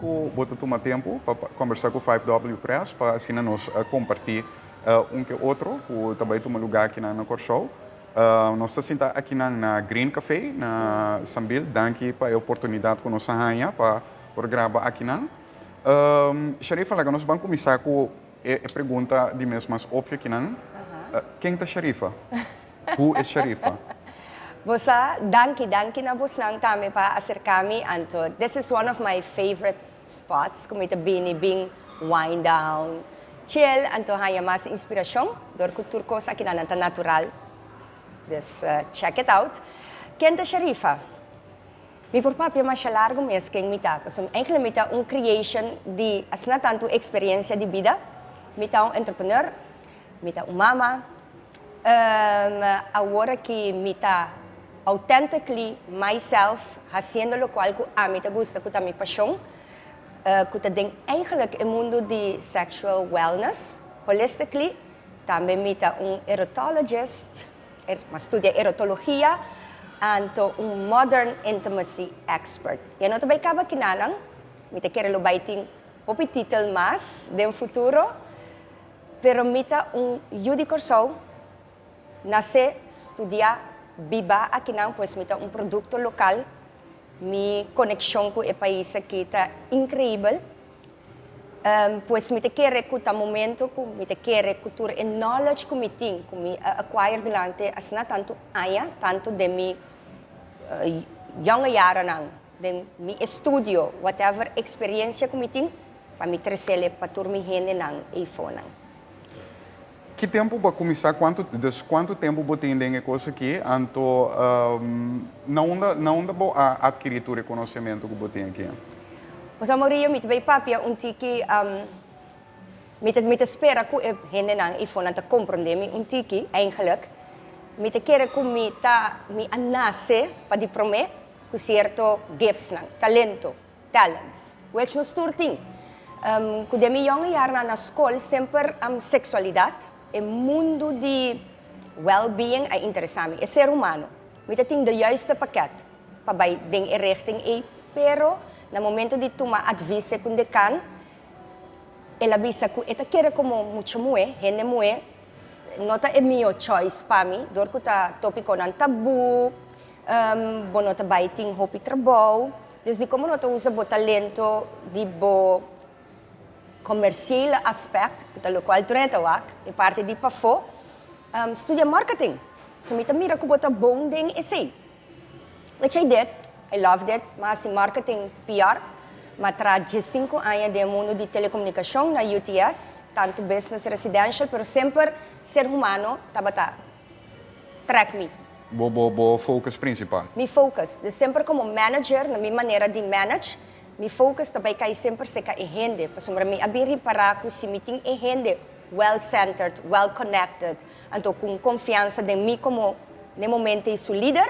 ku bo ta tuma tempu pa kombersá ku 5W Press pa asina nos kompartí un ke otro ku ta bai tuma lugá akinan na Kòrsou. Nos ta sinta akinan na Green Café na Sambil. Danki pa e oportunidat ku nos a haña pa por graba akinan. Sharifa, laga nos ban kuminsá ku e pregunta di mes mas opvio akinan. Ken ta Sharifa? Who is Sharifa? Bo sa, danki, danki na bosnan tambe pa aserká mi. Anto, this is one of my favorite spots ku mi ta bini bin wind down, chill, anto haña mas inspirashon dor ku tur kos akinan nan ta natural. Dus check it out. Ken ta Sharifa? Mi por papia masha largu mes ken mi ta, pasobra eigenlijk mi ta un creation di asina tantu experiencia di bida. Mi ta un entrepreneur, mi ta un mama, awor aki mi ta authentically myself haciendo locual cu ami ta gusta cu ta mi pasion, cu ta den eigenlijk e mundo di sexual wellness, holistically. Tambe mi ta un erotologist, mi a studia erotologia, anto un modern intimacy expert. Ya no ta bay caba kinanan, mi ta kere lo bay tin hopi titel mas den futuro, pero mi ta un yu di Kòrsou, nase, studia, biba akinan, pues mi ta un produkto lokal. Mi konekshon ku e pais aki ta inkreibel. Pues mi ta kere ku ta momento ku mi ta kere ku tur e knowledge ku mi tin, ku mi a acquire durante asina tantu aña, tantu den mi yonge yarennan, den mi estudio, whatever experiencia ku mi tin, pa mi tresele pa tur mi hendenan eifonan. Ki tempu bo a kuminsá? Kuantu, dus kuantu tempu bo tin den e kos aki? Anto na unda, na unda bo a atkirí tur e konosementu ku bo tin aki? José Mourinho, Mi ta bay papia un tiki, mi ta, mi ta spera ku e hendenan eifonan ta komprondé mi un tiki, eigenlijk. Mi ta kere ku mi ta, mi a nase pa di promé ku sierto giftsnan, talento. Talents, which nos tur tin. Ku den mi yonge yarnan na skol semper seksualidat, e mundu di well-being a interesá mi, e ser humano. Mi ta tin de juiste pakèt pa bai den e richting ei, pero na momento di tuma advis ku un dekan, el a bisa ku e ta kere komo mucha muhé, hende muhé, no ta e mihó choice pa mi, dor ku ta topikonan tabú, bo no ta bai tin hopi trabou. Dus di como no ta usa bo talento di bo comerciële aspect, cu ta locual tur hende ta wak, e parti di pafó, studia marketing. So mi ta mira cu bo ta bon den esey. Which I did, I loved it, mi a haci marketing PR, mi a traha diescinco aña den e mundo di telecomunicacion na UTS, tanto business residential, pero semper ser humano tabata trek mi. Bo bo bo focus principal? Mi focus, dus semper como manager, na mi manera di manage, mi focus ta bay cay semper seca e hende, pasobra mi a bin ripara cu si mi tin e hende well centered, well connected, anto cu un confiansa den mi como n'e momento ey su lider,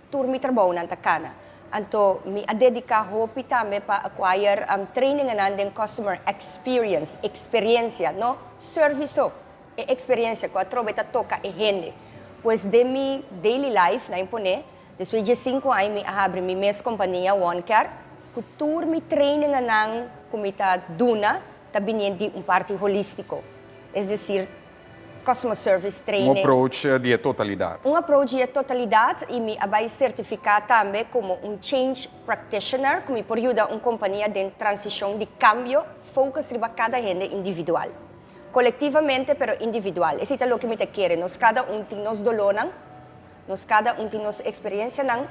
tur mi trabounan ta cana. Anto mi a dedica hopi tambe pa acquire trainingennan den customer experience, experiencia, no service so. E experiencia cu atrobe ta toca e hende. Pues den mi daily life, na imponé, despues dje cinco aña mi a habri mi mes compania One Care, cu tur mi traininganan cu mi ta duna ta bini di un parti holistico, es decir, customer service Un training. approach di e totalidad. Un approach di e totalidad y mi a bay certifica tambe como un change practitioner cu mi por yuda un compania den transicion di cambio, focus riba cada hende individual. Kolektivamente pero individual. Esei ta loke mi ta kere. Nos kada un tin nos dolónan, nos kada un tin nos eksperensianan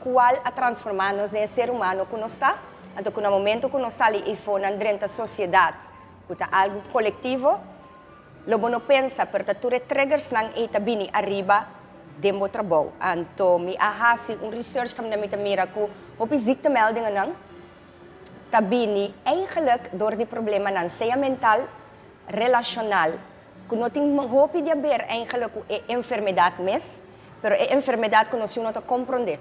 kual a transformá nos den e ser humano ku nos ta. Anto ku na momento ku nos sali eifonan drenta sosiedat ku ta algu kolektivo, lo bo no pensa pero ta tur e triggersnan ei ta bini ariba den bo trabou. Anto mi a hasi un research kaminda mi ta mira ku hopi ziektemeldingennan ta bini eigenlijk door di problemanan sea mental, relacional, cu no tin hopi di haber eigenlijk cu e enfermedad mes, pero e enfermedad cu nos no ta comprende,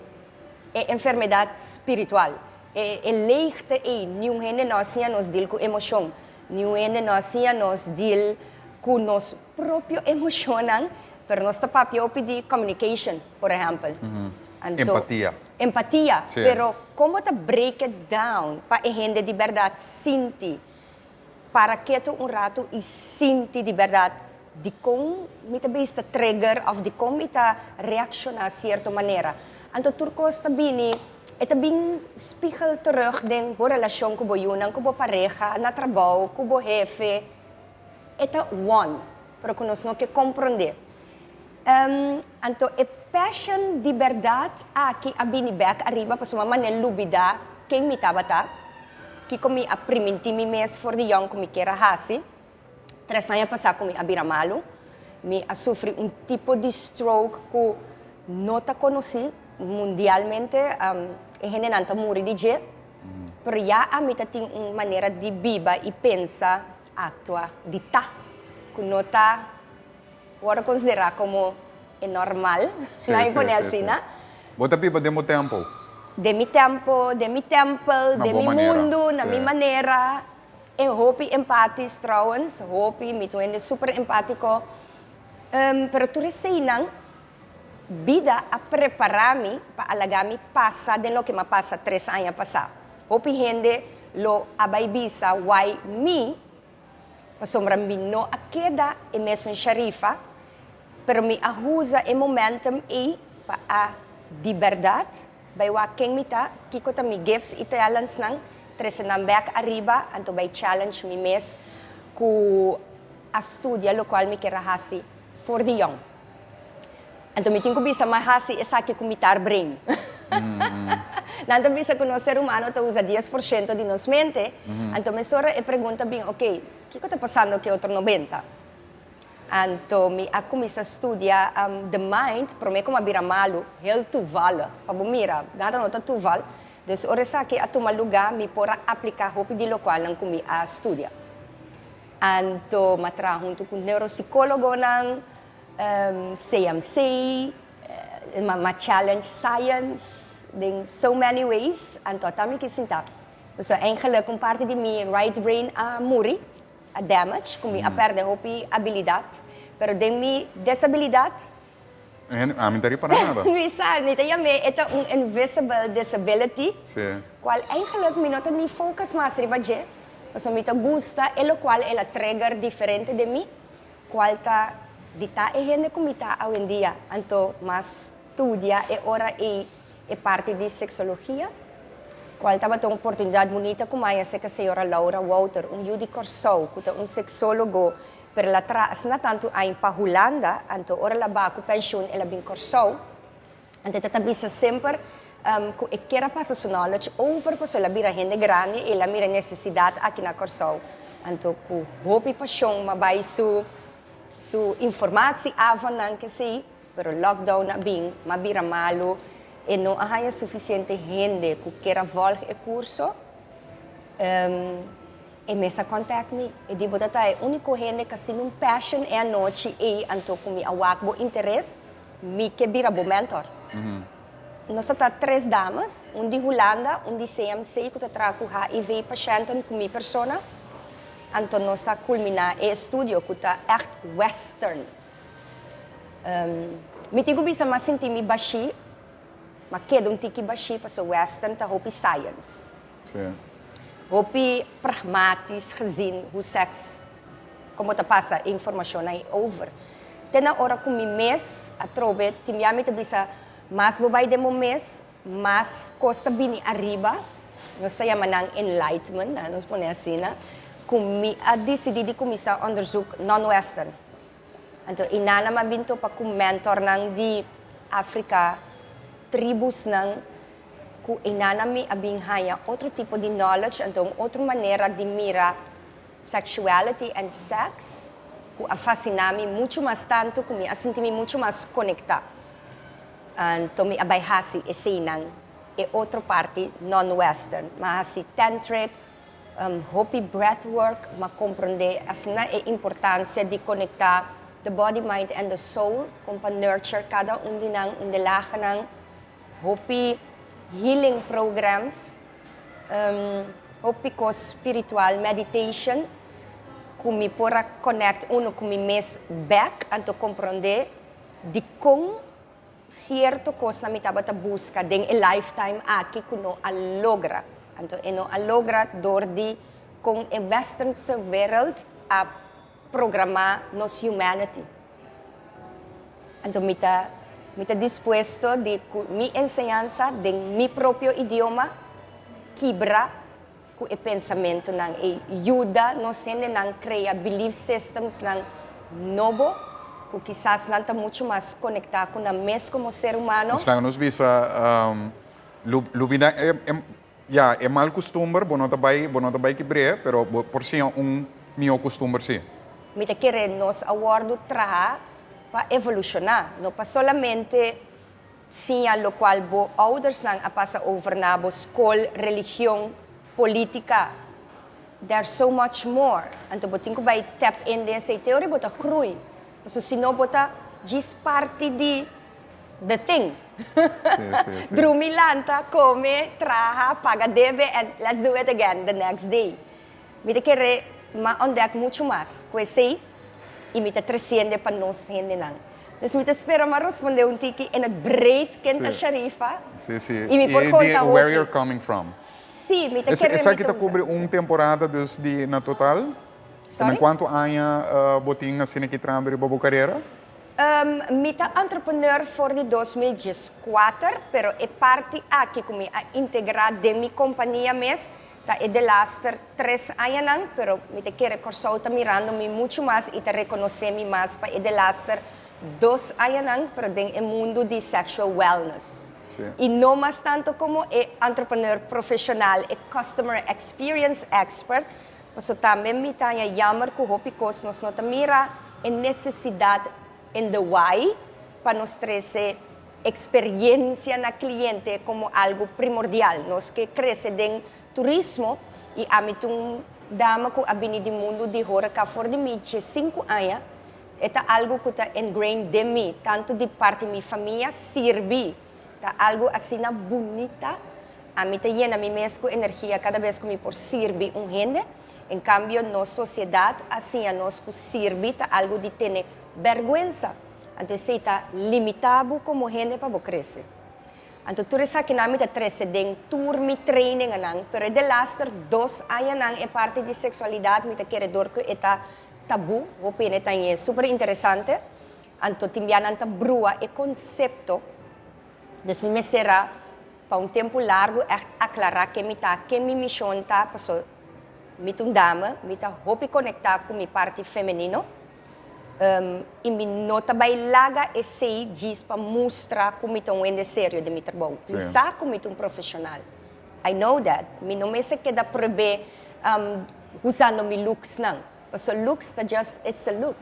e enfermedad spiritual, e e leegte ey, niun hende no a siña nos deal cu emocion, niun hende no a siña nos deal cu nos propio emocionnan, pero nos ta papia hopi di communication, por ehempel. Anto, Empatia. Empatia. Si. Pero kon ta break it down pa e hende di berdat sinti? Para ketu un ratu i sinti di berdat di kon mi ta bista trigger òf di kon mi ta reakshoná sierto manera. Anto tur kos ta bini, e ta bin spiegel terug den bo relashon ku bo yunan, ku bo pareha, na trabou, ku bo hefe. E ta one, pero ku nos no ke komprondé. Anto e passion di berdat aki a bini bèk ariba pasobra mi a lubidá ken mi tabata, kiko mi a primintí mi mes for di yòn ku mi kier a hasi. 3 aña pasá ku mi a bira malu, mi a sufri un tipo di stroke ku no ta konosí mundialmente, e hendenan ta muri di dje, pero ya ami ta tin un manera di biba i pensa, aktua, di ta, ku no ta wòrdu konsiderá komo e normal, no pone asina. Bo ta biba den bo tempu. Den mi tempu, den mi tèmpel, Na den bo mi manera. Mundu, na mi manera. E hopi empatisch trouwens, hopi, mi ta un super empátiko. Pero tur eseinan, bida a prepará mi pa a laga mi pasa den loke m'a pasa 3 aña pasá. Hopi hende lo a bai bisa why me, pasobra mi no a keda e mesun Sharifa, pero mi a usa e momentum ei pa a di berdat bai wak ken mi ta, kiko ta mi gifts i talents nan, trese nan bèk ariba, anto bai challenge mi mes ku a studia lokual mi kier a hasi for di yòn. Anto mi tin ku bisa m'a hasi esaki ku mitar brain. Nan ta bisa ku nos ser humano ta usa 10% di nos mente, anto mesora e pregunta bin, ok, kiko ta pasando ku otro 90? Anto mi a kuminsá studia the mind, promé ku m'a bira malu, heel toevallig, pa bo mira, nada no ta toeval. Dus ora esaki a tuma lugá, mi por a apliká hopi di lokualnan ku mi a studia. Anto m'a traha huntu ku neuropsikólogonan, CMC, m'a challenge science in so many ways. Anto ata mi ke sinta. So eigenlijk un parti di mi right brain a muri, a damage, ku mi a pèrdè hopi abilidat. Pero den mi desabilidat, Ami no para nada. Mi sa, mi ta yam'é e ta un invisible disability. Kual eigenlijk mi no ta ni focus mas riba dje. Pasobra mi ta gusta e lokual el a trigger diferente di mi. Kual ta di ta e hende ku mi ta awendia. Anto m'a studia e ora e parti di seksologia. Kual tabata un oportunidat bunita ku m'a haña serka señora Laura Wouter, un yu di Kòrsou, ku ta un seksólogo, pero el a traha asina tantu aña pa Hulanda, anto ora el a baha ku penshun el a bin Kòrsou. Anto e ta bisa semper ku e kier a pasa su knowledge over pasobra el a bira hende grandi i el a mira e nesesidat aki na Kòrsou. Anto ku hopi pashon m'a bai su su informatie avondnan kesei, pero lockdown a bin, m'a bira malu, e no a haña sufisiente hende ku kier a volg e kurso. E mes a contact mi. E di bo ta e úniko hende ku a sinti un passion e anochi ei, anto ku mi a wak bo interes, mi ke bira bo mentor. Nos ta tres dames, un di Hulanda, un di CMC ku ta traha ku HIV patiënten ku mi persona. Anto nos a kulminá e estudio ku ta echt western. Mi tin ku bisa m'a sinti mi bashí, m'a keda un tiki bashí pasobra western ta hopi science. Hopi pragmatisch gezien hoe seks komo ta pasa informashon ei over. Te na ora ku mi mes atrobe tin bia mi ta bisa mas bo bai den bo mes, mas kos ta bini ariba. Nos ta yama nan enlightenment, na nos pone asina, ku mi a disidí di kuminsá onderzoek non-western. Anto einan m'a bin topa ku mentornan di Afrika, tribusnan ku einan mi a bin haña otro tipo di knowledge, anto un otro manera di mira sexuality and sex ku a fasiná mi muchu mas tantu ku mi a sinti mi muchu mas konektá. Anto mi a bai hasi eseinan e otro parti non-western. M'a hasi tantric, hopi breathwork, m'a komprondé asina e importansia di konektá the body, mind and the soul, kon pa nurture kada un di nan, un di lagennan, hopi healing programs, hopi kos spiritual, meditation, ku mi por a connect uno ku mi mes bèk, anto komprondé di kon. Sierto kosnan mi tabata buska den e lifetime aki ku no a logra. Anto e no a logra dor di kon e westernse wereld a programá nos humanity. Anto mi ta mi ta dispuesto di ku mi enseñansa den mi propio idioma kibra ku e pensamentunan ei yuda nos hendenan krea belief systemsnan nobo ku kisas nan ta muchu mas konektá ku nan mes komo ser humano. Nos laga nos bisa lubida e ya e mal kustumber bo no ta bai bo no ta bai kibr'é pero bo por siña un mihó kustumber sí. Mi ta kere nos a wòrdu traha pa evolushoná no pa solamente Siña locual bo oudersnan a pasa over na bo, scol, religion, politica. There's so much more. Anto bo tin cu bay tap in den esey te ora bo ta groei. Pasobra si no bo ta djis parti di the thing. Drumi, lanta, come, traha, paga debe and let's do it again the next day. Mi ta kere m'a ontdek muchu mas ku esei i mi ta tresiende pa nos hendenan. Dus mi ta spera m'a rospondé un tiki in het breed ken ta Sharifa Sí, sí. i mi por I konta di where hopi. you're coming from. Sí, mi ta kere mi Esaki ta ta kubri usa. un temporada dus di na total? Sorry? Kuantu aña bo tin asina ki trando riba bo karera? Mi ta entrepreneur for di 2014, pero e parti aki ku mi a integrá den mi kompania mes Ta e delaster tres añanan, pero mi ta kere Kòrsou ta mirando mi muchu mas i ta rekonosé mi mas pa e delaster dos añanan, pero den e mundu di sexual wellness. I no mas tantu komo e entrepreneur profeshonal, e customer experience expert, paso tambe mi ta haña jammer ku hopi kos nos no ta mira e nesesidat in the why pa nos trese Experiencia na cliente como algo primordial. Nos ke crece den turismo y ami ta un dama cu a bini di mundo di horeca for di mi diescinco aña. E ta algo cu ta ingrained den mi, tanto di parti mi famia, sirbi ta algo asina bunita. Ami ta yena mi mes cu energia cada bes cu mi por sirbi un hende. En cambio nos sociedad a siña nos cu sirbi ta algo di tene berguensa. Anto esei ta limitá bo komo hende pa bo krese. Anto tur esakinan mi ta trese den tur mi traininganan, pero e delaster dos añanan e parti di seksualidat mi ta kere dor ku e ta tabú, hopi hende ta hañ'é super interesante, anto tin bia nan ta brua e konsepto, dus mi mester a pa un tempu largu ègt aklará ken mi ta, ken mi mishon ta, paso mi ta un dame, mi ta hopi konektá ku mi parti femenino. I mi no ta bai laga esei djis pa mustra ku mi ta un hende serio den mi trabou. Mi sa ku mi ta un profeshonal. I know that. Mi no mester keda prob'é usando mi looksnan. Pasobra looks ta just, it's a look.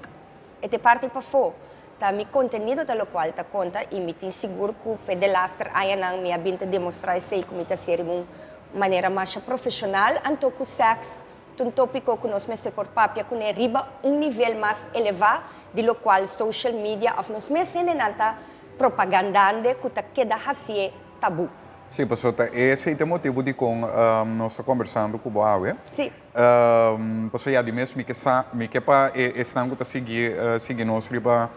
E ta e parti pafó. Ta mi kontenido ta lokual ta konta i mi tin sigur ku p'e delaster añanan mi a bin ta demostrá esei ku mi ta hasié riba un manera masha profeshonal anto ku sèks Ta un tópiko ku nos mester por papia kuné riba un nivel mas elevá di lokual social media òf nos mes hendenan ta propagandande ku ta keda hasié tabú. Sí, pasobra ta esei ta e motibu dikon nos ta kombersando ku bo awe. Sí. Pasobra ya di mes mi ke sa, mi ke pa e esnan ku ta sigui sigui nos riba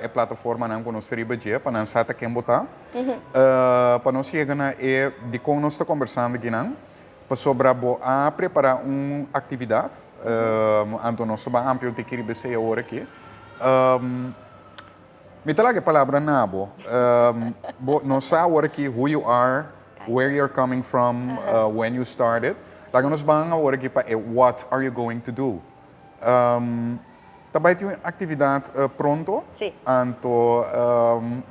e plataformanan ku nos ta riba dje, pa nan sa ta ken bo ta. Pa nos yega na e dikon nos ta kombersando akinan. Pasobra bo a prepará un aktividat, anto nos ta ban amplia un tiki riba esei awor aki. Mi ta laga e palabra na bo. Bo nos sa awor aki who you are, where you're coming from, when you started. Laga nos ban awor aki pa e what are you going to do. Ta bai tin un aktividat pronto, anto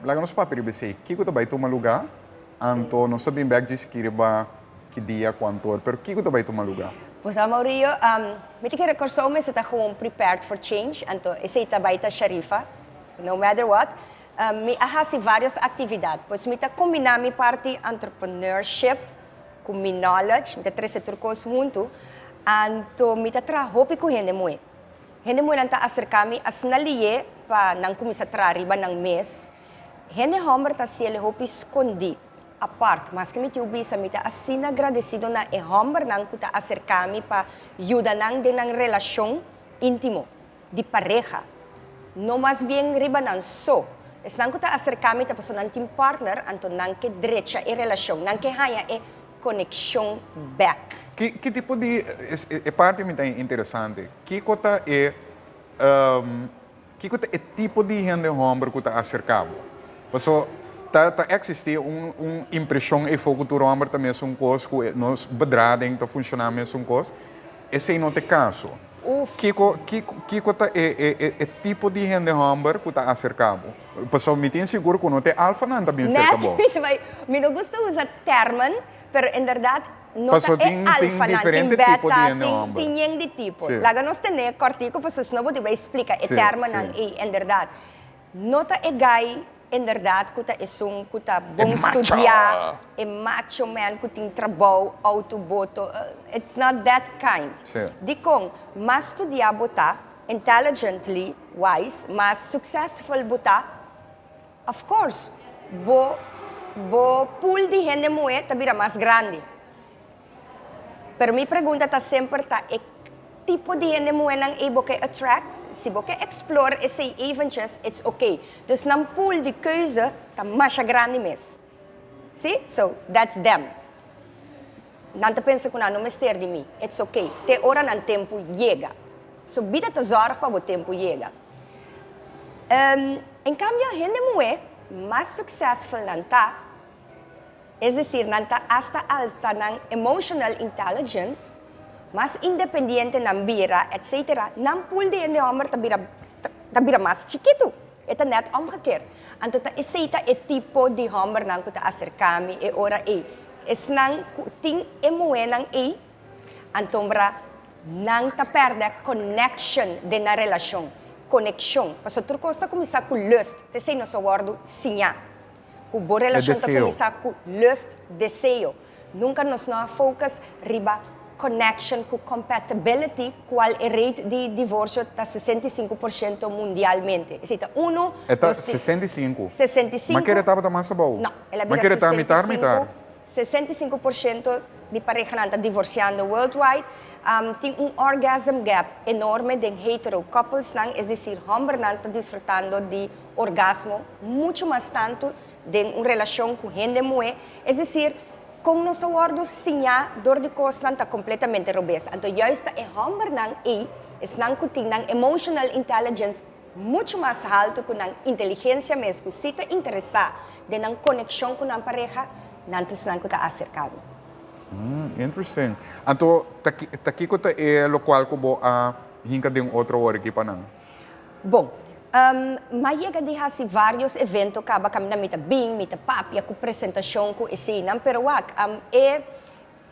laga nos papia riba esei. Kiko ta bai tuma lugá? Anto nos ta bin bek djis ki riba ki dia, kuantu or, pero kiko ta bai tuma lugá? Pues Amaurillo, mi ta kere Kòrsou mester ta gewoon prepared for change, anto esei ta bai ta Sharifa, no matter what. Mi a hasi varios aktividat, pues mi ta kombiná mi parti entrepreneurship ku mi knowledge, mi ta trese tur kos huntu, anto mi ta traha hopi ku hende muhé. Hende muhénan ta aserká mi asina lié pa nan kuminsá traha riba nan mes. Hende hòmber ta siel hopi skondí, apart. Maske mi tiu bisa, mi ta asina gradesido na e hòmbernan ku ta aserká mi pa yuda nan den nan relashon íntimo, di pareha. No mas bien riba nan so. Esnan ku ta aserká mi ta pasobra nan tin partner, anto nan ke drecha e relashon, nan ke haña e konekshon bèk. Ki ki tipo di, e parti mi ta interesante, kiko ta e kiko ta e tipo di hende hòmber ku ta aserká bo? Paso ta ta eksistí un un impreshon eifó ku tur hòmber ta mesun kos, ku nos bedrading ta funshoná mesun kos. Esei no ta e kaso. Uf. Kiko, kiko, kiko ta e, e, e, e tipo di hende hòmber ku ta aserká bo? Pasobra mi tin sigur ku no ta e alfanan ta bin serka Net bo. mi ta bai, mi no gusta usa tèrmen, pero inderdat no ta Pasobra e tin, tin alfanan, tin diferente tipo di beta, hende tin, hòmber. tin yen di tipo. Sí. Laga nos tene kòrtiku pasobra si no bo tin bai splika e Sí, tèrmennan sí. ei inderdat. No ta e guy inderdat ku ta esun ku ta E bon macho! studiá, e macho man ku tin trabou, outo, boto, it's not that kind. Sí. Dikon? Mas studiá bo ta, intelligently wise, mas successful bo ta, of course bo bo pool di hende muhé ta bira mas grandi. Pero mi pregunta ta semper ta e tipo di hende muhénan ei bo ke attract? Si bo ke explore esei eventjes, it's ok. Dus nan pool di keuze ta masha grandi mes. Si? So, that's them. Nan ta pensa ku nan no mester di mi. It's ok. Te ora nan tempu yega. So, bida ta zorg pa bo tempu yega. En kambio, hende muhé mas successful nan ta, Es decir, nan ta hasta alta nan emotional intelligence, mas independiente nan bira, etc. Nan pool di hende homber ta bira ta bira mas chikitu. E ta net omgekeerd. Anto ta esey ta e tipo di hombernan cu ta acerca mi e ora ey. Esnan cu tin e muhernan ey, antombra nan ta perde connection den nan relacion. Conexion. Pasobra tur cos ta cuminsa cu lust. Ta esey nos a wordo siña. Ku bo relashon ta kuminsá ku lust, deseo. Nunka nos no a focus riba connection ku compatibility kual e rate di divorsio ta 65% mundialmente. Esei ta unu. E ta 65? 65. Ma kere tabata mas abou? No, el a Ma bira kere ta mitar mitar? 65% di parehanan ta divorsiando worldwide. Tin un orgasm gap enorme den hetero couplesnan, es decir hombernan ta disfrutando di orgasmo muchu mas tantu den un relashon ku hende muhé, es desir, kon nos a wòrdu siñá dor di kosnan ta kompletamente robes. Anto juist ta e hòmbernan ei, esnan ku tin nan emotional intelligence muchu mas haltu ku nan inteligensia mes, ku si ta interesá den nan konekshon ku nan pareha, nan ta esnan ku ta aserká mi. Interesting. Anto ta kiko ta e lokual ku bo a hinka den otro ora aki pa nan? Bon, m'a yega di hasi vários evento kaba kaminda mi ta bin, mi ta papia ku presentashon ku eseinan, pero wak, e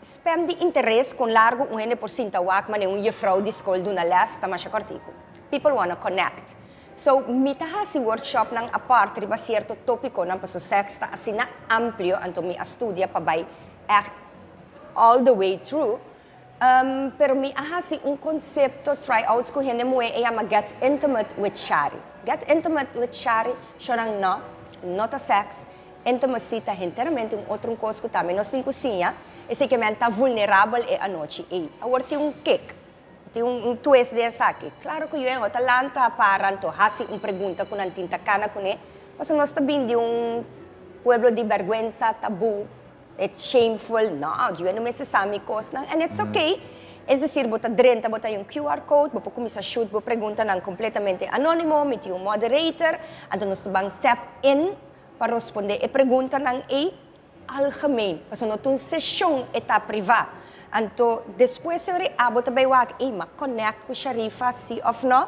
spam di interes kon largu un hende por sinta wak manera un jefrou di skol duna lès ta masha kòrtiku. People wanna connect. So, mi ta hasi workshopnan apart riba sierto tópikonan pasobra sèks ta asina amplio, anto mi a studia pa bai ègt all the way through. Pero mi a hasi un konsepto try-outs ku hende muhé e yama Get Intimate with Shari. Get Intimate with Shari, shornan no, no ta sèks, intimacy ta henteramente un otro un kos ku tambe nos tin ku siña, esei ke men ta vulnerabel e anochi ei. Awor tin un kick, tin un twist den esaki. Klaro ku yu ta lanta para anto hasi un pregunta ku nan tin ta kana kuné, pasobra nos ta bin di un pueblo di bèrgwensa, tabú, It's shameful, no, yu no mester sa mi kosnan and it's okay. Es decir, bo ta drenta, bo ta hay un QR code, bo por kuminsá shoot bo preguntanan kompletamente anónimo, mi tin un moderator, anto nos ta ban tap in pa rospondé e preguntanan ei algemeen, pasobra no ta un seshon e ta privá. Anto despues e ora abo ta bai wak, ey, m'a connect cu Sharifa si of no?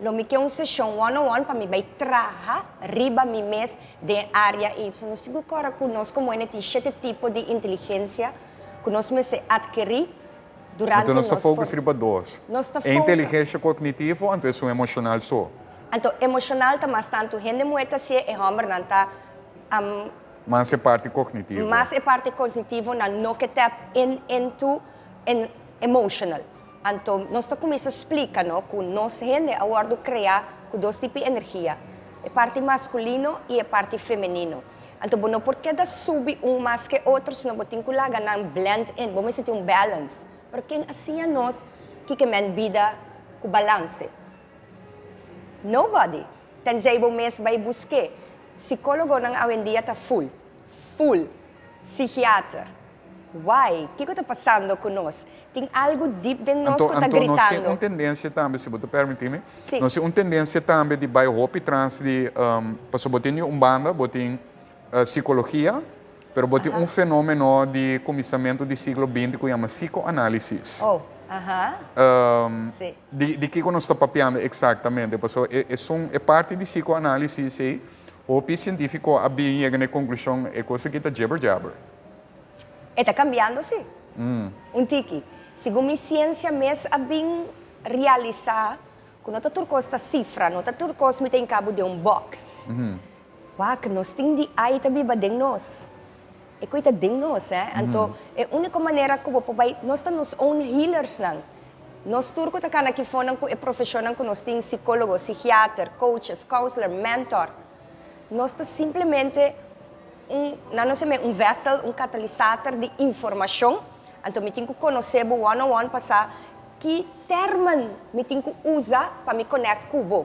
Lo mi ke un seshon one on one pa mi bai traha riba mi mes den area ey. So nos tin cu cora cu nos como hende tin shete tipo di inteligencia cu nos mester adkeri durante Anto nos ta nos focus for riba dos. Nos ta E foca. inteligencia cognitivo anto esun emocional so. Anto emocional ta mas tanto hende muhe ta hacié, e hombernan ta. Mas e parti kognitivo. Mas e parti kognitivo nan no ke tap in into en emotional. Anto nos ta kuminsa splika no ku nos hende a wòrdu kreá ku dos tipo di energia, e parti maskulino i e parti femenino. Anto bo no por keda subi un mas ke otro sino bo tin ku laga nan blend in, bo mester tin un balance. Pero ken a siña nos kiko men bida ku balanse? Nobody. Tenzij bo mes bai busk'é. Psicologonan awendia ta full. Full. Psichiater. Why? Kico ta pasando cu nos? Tin algo deep den nos Anto, cu ta anto nos tin un gritando. tendencia tambe, si bo ta permiti mi, Sí. nos tin un tendencia tambe di bai hopi tras di, pasobra bo tin di un banda, bo tin psicologia, pero bo tin un fenomeno di cuminsamentu di siglo binti cu yama psicoanalisis. Oh, aha. Sí. Di kico nos ta papiando exactamente? Pasobra e esun, e parti di psicoanalisis ei, hopi cientifico a bin yega na e conclusion e cos aki ta jibber jabber. E ta cambiando si. Un tiki. Segun mi ciencia mes a bin realisa cu no ta tur cos ta cifra, no ta tur cos mi ta hinca bo den un box. Wak, nos tin di ai ta biba den nos. E koe ta den nos, eh. Anto, e úniko manera ku bo por bai, nos ta nos own healersnan. Nos tur ku ta kana aki fonan ku e profeshonnan ku nos tin, sikólogo, sigiater, coaches, counselor, mentor, nos ta simplemente un, nan nos yama un vessel, un katalisator di informashon. Anto mi tin ku konosé bo one on one pa sa ki tèrmen mi tin ku usa pa mi connect ku bo.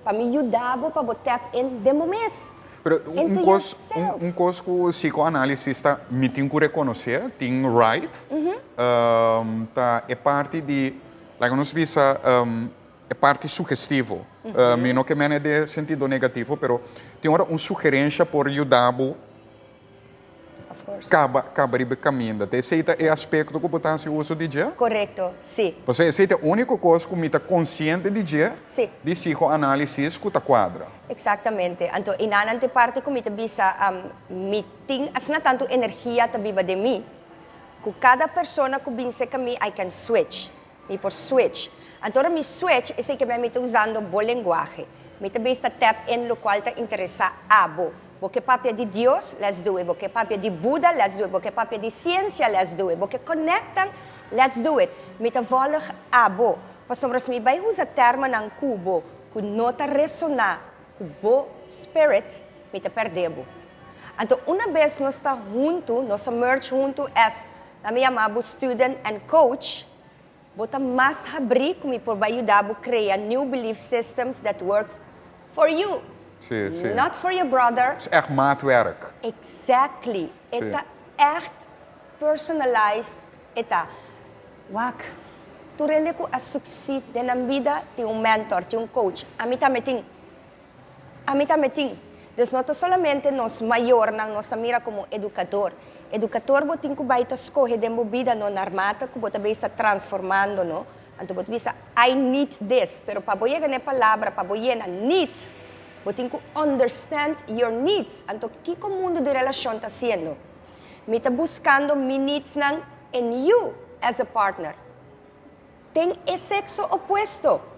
Pa mi yuda bo pa bo tap in den bo mes. Pero un Into kos, un, yourself. un kos ku psikoanálisis ta mi tin ku rekonosé, tin right, ta e parti di, laga nos bisa, e parti sugestivo. Mi no ke mene den sentido negativo, pero tin ora un sugerensha por yuda bo Of course. Kaba, kaba riba e kaminda. Ta esei ta e aspekto ku bo ta hasi uso di dje? Korekto, si. Pasobra esei ta e úniko kos ku mi ta konsiente di dje, Si. di psikoanálisis ku ta kuadra. Eksaktamente. Anto enanan ta e parti ku mi ta bisa, mi tin asina tantu energia ta biba den mi, ku kada persona ku bin serka mi, I can switch. Mi por switch. Anto ora mi switch, esei ke mi ta usando bo lenguahe. Mi ta bisa ta tap in lokual ta interesá abo. Bo ke papia di Dios? Let's do it. Bo ke papia di Buda? Let's do it. Bo ke papia di siensia? Let's do it. Bo ke konektan? Let's do it. Mi ta vòlg abo. Pasobra si mi bai usa tèrmennan ku bo ku no ta resoná ku bo spirit, mi ta pèrdè bo. Anto una bes nos ta huntu, nos a merge huntu as Na mi yama bo student and coach, bo ta mas habrí ku mi por bai yuda bo krea new belief systems that works for you, Sí, sí. not for your brother. Es ègt maatwerk. Exactly. E Sí. ta ègt personalized. E ta, wak, tur hende ku a succeed den nan bida tin un mentor, tin un coach. Ami tambe tin. Ami tambe tin. Dus no ta solamente nos mayornan nos ta mira como educador. Educador bo tin cu bay ta scoge den bo bida no narmate cu bo ta bay ta transformando no. Anto bo ta bisa I need this pero pa bo yega na e palabra pa bo yena need bo tin cu understand your needs. Anto kico mundo di relacion ta haciendo? Mi ta buscando mi needsnan in you as a partner. Den e sexo opuesto.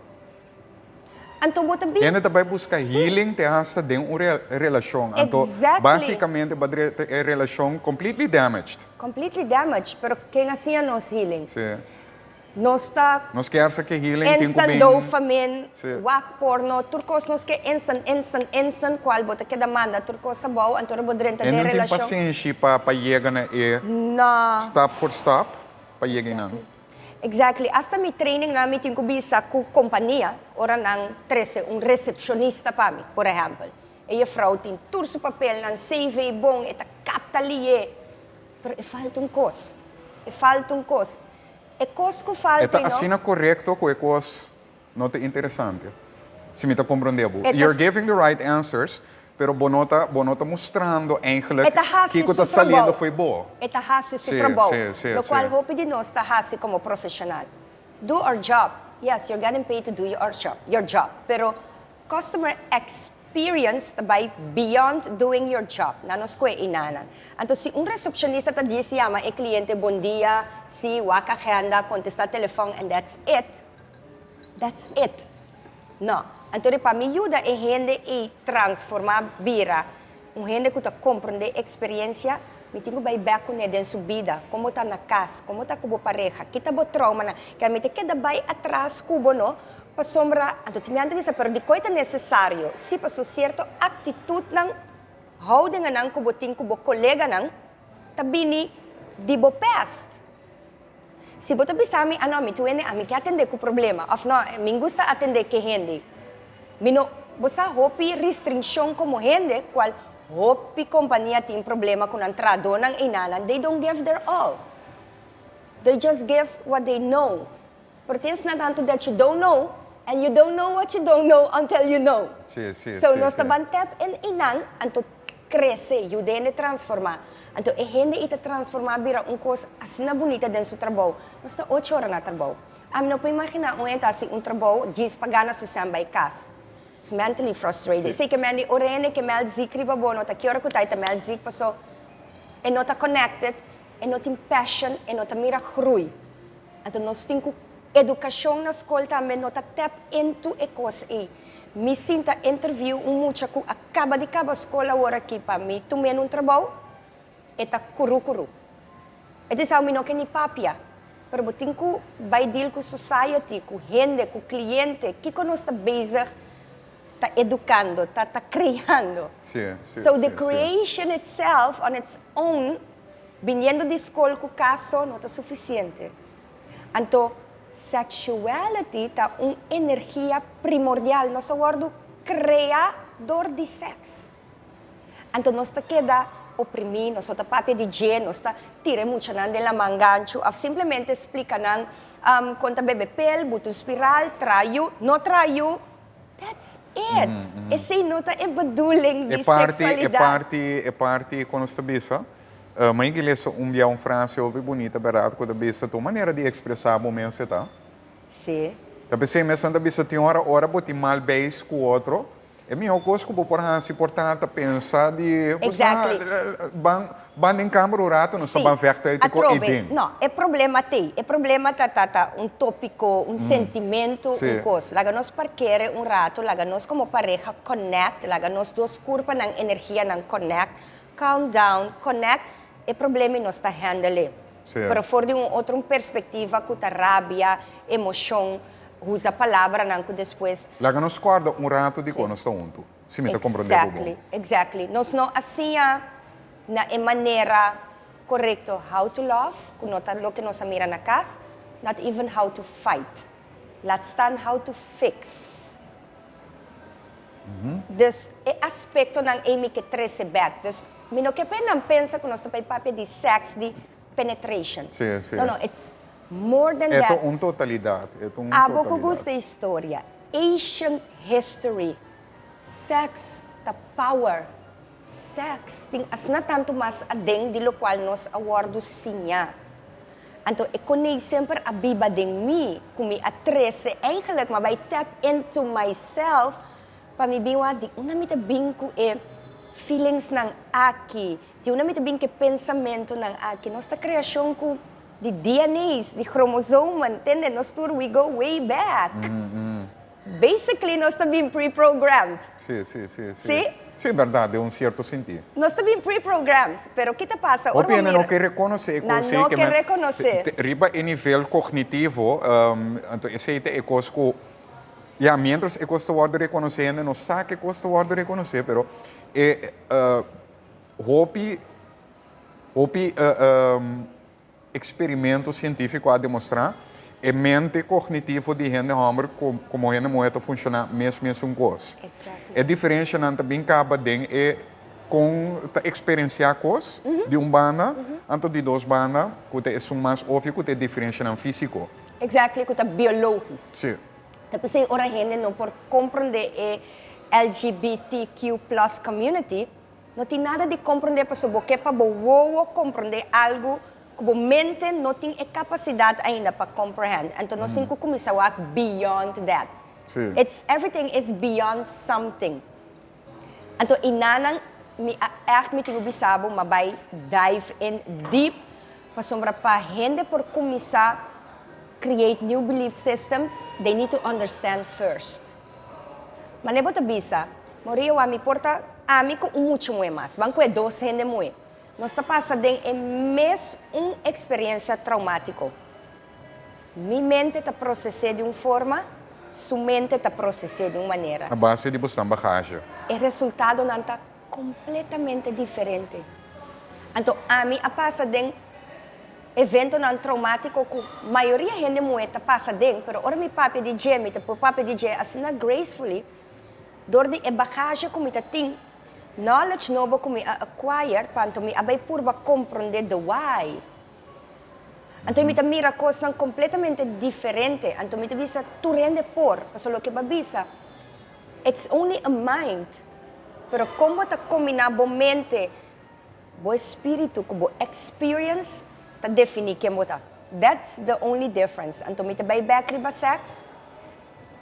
Anto bo ta bin. Hende ta bai buska Sí. healing te hasta den un relashon. Anto Exactly. basikamente bo a drenta e relashon completely damaged. Completely damaged, pero ken a siña nos healing? Sí. Nos ta Nos kier sa ke healing tin ku instant bin. dopamine, Sí. wak porno, tur kos nos ke instant, instant, instant, kual bo ta keda manda tur kos abou, anto ora bo drenta Hende den no tin relashon. pasenshi pa yega na e No. stap for stap pa yega einan. Exactly. Exactly. Hasta mi training nan mi tin cu bisa cu compania ora nan trece un recepcionista pa mi, por ehempel. E juffrouw tin tur su papelnan, CV bon, e ta capta liye. Pero e falta un cos. E falta un cos. E cos cu E falta ta y no. asina corecto cu e cos no ta interesante. Si mi ta comprende bo. E ta You're giving the right answers, pero bo no ta, bo no ta mustrando E eigenlijk ta hasi kico su ta saliendo trabou. fo'i bo. E ta hasi su Sí, trabou, sí, sí, locual sí. hopi di nos ta hasi como profesional. Do our job. Yes, you're getting paid to do your job, your job. Pero customer experience ta bay beyond doing your job. Nan nos coe enanan. Anto si un recepcionista ta djis yama e cliente bon dia, si, wak agenda, contesta telefon and that's it, That's it. No. Anto di pa mi yuda e hende ei transformá bira un hende ku ta komprondé eksperensia, mi tin ku bai bèk kuné den su bida, kon bo ta na kas, kon bo ta ku bo pareha, ki ta bo traumanan, ke mi ta keda bai atras ku bo no, pasobra, anto tin mi antes bisa, pero dikon e ta nesesario? Sí, pasobra sierto aktitutnan, houdingennan ku bo tin ku bo koleganan ta bini di bo past. Si bo ta bisa mi, ah no, mi tu hende, ami ke atendé ku problema, òf no, mi gusta atendé ke hende. Mi no. Bo sa hopi restrinshon komo hende kual hopi kompania tin problema ku nan trahadónan einanan, they don't give their all. They just give what they know. Pero tin esnan tantu that you don't know and you don't know what you don't know until you know. Sí, sí, So sí, nos ta sí. ban tap in einan anto krese, yuda hende transformá. Anto e hende ei ta transformá bira un kos asina bunita den su trabou. Nos ta ocho ora na trabou. Ami no por imaginá un hende ta hasi un trabou djis pa gana su sèn bai kas. It's mentally frustrated. Sí. Esei ke men di ora hende ke mèld zik riba bo no ta ki ora ku ta e ta mèld zik paso e no ta connected, e no tin passion, e no ta mira groei. Anto nos tin ku edukashon na skol tambe no ta tap into e kos ei. Mi sinta interview un mucha ku a kaba di kaba skol awor aki pa mi tum'é na un trabou, e ta kuru kuru. E ta bisa mi no ke ni papia, pero bo tin ku bai deal ku society, ku hende, ku kliente, kiko nos ta bezig ta edukando, ta ta kreando. Sí, sí, So the sí, sí. creation itself on its own, biniendo di skol ku kaso no ta sufisiente. Anto sexuality ta un energia primordial, nos a wòrdu krea dor di sèks. Anto nos ta keda oprimí, nos no ta papia di dje, nos ta tira e muchanan den laman ganchu òf simplemente splika nan kon ta bebe pel, buta un spiral, traha yu, no traha yu, that's it! Esei no ta e bedoeling di E parti, e seksualidat. parti, e parti ku nos ta bisa, ma e lesa un bia un frase hopi bunita bèrdat ku ta bisa ta un manera di ekspresá bo mes e ta. Sí. Ta p'esei mes nan ta bisa tin ora ora bo tin mal beis ku otro, E mihó kos ku bo por hasi por ta ta pensa di bo sa ban ban den kamber un rato nos ta ban vègt uit ku e den. No, e problema t'ei. E problema ta ta ta un tópiko, un sentimentu, un kos. Laga nos parkere un rato, laga nos komo pareha connect, laga nos dos kurpanan, energianan connect, calm down, connect, e problema ei nos ta handle. Pero for di un otro un perspektiva ku ta rabia, emoshon. Usa palabranan ku despues. Laga nos kòrda un ratu dikon nos ta huntu, si mi ta komprondé bo bon. Exactly, exactly. Nos no a siña na e manera korekto how to love, ku no ta loke nos a mira na kas, not even how to fight, laat staan how to fix. Dus e aspektonan ei mi ke trese bèk. Dus mi no ke pa e nan pensa ku nos ta bai papia di sèks, di penetration. Sí, sí. No, no, it's more than E ta that. un totalidat, e ta un Abo ku totalidat. gusta historia, ancient history, sex ta power. Sex tin asina tantu mas aden di lokual nos a wòrdu siñá. Anto e konei semper a biba den mi, ku mi a trese eigenlijk, m'a bai tap into myself pa mi bin wak di unda mi ta bin ku e feelingsnan aki, Di unda mi ta bin ku e pensamentunan aki? Nos ta kreashon ku di DNA's, di chromosomen, tende? Nos tur we go way back. Basically nos ta bin pre-programmed. Sí, sí, sí, sí. Sí? Sí, bèrdat, den un sierto sintí. Nos ta bin pre-programmed, pero ki ta pasa ora Hopi bo hende no mira. ke rekonosé e Nan kos ei no ke ke men rekonosé. riba e nivel kognitivo, anto esei ta e kos ku, ya, miéntras e kos ta wòrdu rekonosé hende no sa ke kos ta wòrdu rekonosé, pero e Hopi hopi eksperimento sientífiko a demostrá e mente kognitivo di hende hòmber komo hende muhé ta funshoná mes mesun kos. E diferenshanan ta bin kaba den e kon ta eksperensiá kos di un banda, anto di dos banda ku ta esun mas opvio ku ta e diferenshanan físiko. Exactly, ku ta biologis. Sí. Ta p'esei ora hende no por komprondé e LGBTQ plus community, No tin nada di komprondé pasobra bo ke pa bo wowo komprondé algu ku bo mente no tin e kapasidat ainda pa comprehend. Anto nos tin ku kuminsá wak beyond that. It's everything is beyond something. Anto inanan mi a ègt mi tin ku bisa bo m'a bai dive in deep pasobra pa hende por kuminsá create new belief systems they need to understand first. Mane bo ta bisa, Moria wak mi por ta ami ku un mucha muhé mas, ban ku e dos hende muhé. Nos ta pasa den e mes un eksperensia traumátiko. Mi mente ta proses'é di un forma, su mente ta proses'é di un manera. A base di bosnan bagahe. E resultadonan ta kompletamente diferente. Anto ami a pasa den eventonan traumátiko ku mayoria hende muhé ta pasa den, pero ora mi papia di dje, mi ta por papia di dje asina gracefully. Dor di e bagage ku mi ta tin, knowledge nobo ku mi a acquire, pa anto mi a bai purba komprondé the why. Anto mi ta mira kosnan kompletamente diferente. Anto mi ta bisa tur hende por, pasobra loke bo a bisa, it's only a mind. Pero kon bo ta kombiná bo mente, bo espíritu ku bo experience ta definí ken bo ta. That's the only difference. Anto mi ta bai bèk riba sèks.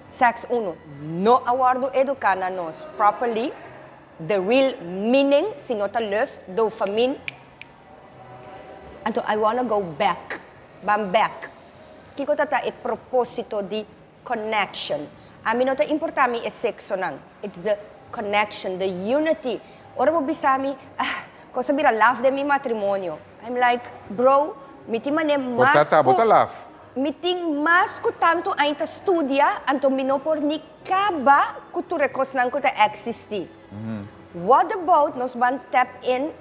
Sèks unu no a wòrdu eduká na nos properly, the real meaning, si no ta lust, dopamine. Anto I wanna go back, ban back. Kiko ta ta e propósito di connection? Ami no ta importá mi e sexonan, it's the connection, the unity. Ora bo bisa mi, ah, kos a bira laf den mi matrimonio. I'm like, bro, mi tin manera Por ta mas ta bo ku ta laf. mi tin mas ku tantu aña ta studia, anto mi no por ni kaba ku tur e kosnan ku ta existí. What about nos ban tap in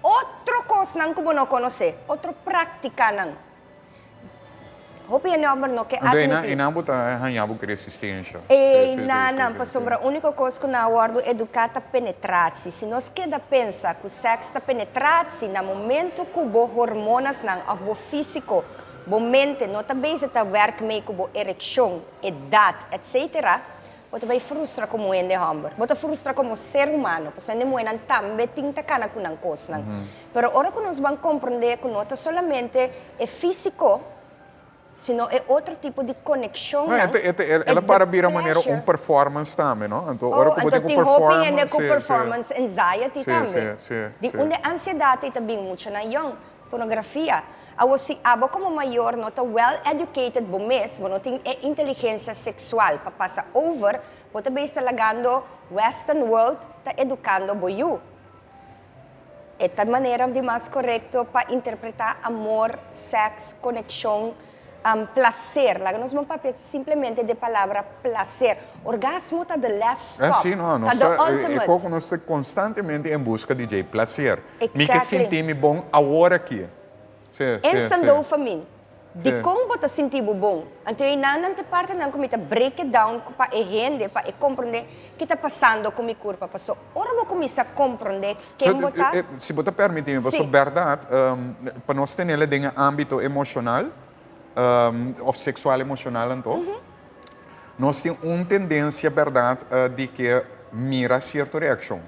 Otro kosnan ku bo no konosé, otro práktikanan. Hopi hende hòmber no ke Anto einan, atmití. einan bo ta haña bo ku resistensha. Sí, sí, sí, Einan nan, sí, sí. pasobra úniko kos ku nan a wòrdu eduká ta penetratsi. Si nos keda pensa ku sèks ta penetratsi, na momentu ku bo hormonasnan òf bo físiko, bo mente no ta bezig ta wèrk mee ku bo erekshon, edat, etsetera, Bo ta bai frustra komo hende hòmber. Bo ta frustra komo ser humano, pasobra hende muhénan tambe tin ta kana ku nan kosnan. Pero ora ku nos ban komprondé ku no ta solamente e físiko, sino e otro tipo di konekshonnan, No, e ta, el a it's the para bira manera un pleasure. performance tambe, no? Anto Oh, ora ku bo anto tin ku tin hopi perform, hende ku sí, sí. performance anxiety Sí, tambe. sí, sí, Di sí. unda e ansiedat ei ta bin? Muchanan yòn. Pornografia. Awor si abo komo mayor no ta well educated bo mes, bo no tin e inteligencia sexual pa pasa over, bo ta bes ta lagando western world ta educando bo yu. E ta manera di mas corecto pa interpreta amor, sex, conexion, placer. Laga nos bon papia simplemente de palabra placer. Orgasmo ta the last stop, Sí, no, ta nos the ta, e ultimate. koko nos ta constantemente en busca di dje, placer. Mi ke Exactly. sinti mi bon awor aki. Sí, sí, Instant sí. dopamine. Sí. Dikon bo ta sinti bo bon? Anto einan nan ta partenan ku mi ta break it down pa e hende, pa e komprondé ki ta pasando ku mi kurpa. Paso ora bo kuminsá komprondé So, ken bo ta. si bo ta permití mi, paso Sí. bèrdat, pa nos tenel den e ámbito emoshonal, òf seksual emoshonal anto, nos tin un tendensia bèrdat di ke mira sierto reakshon.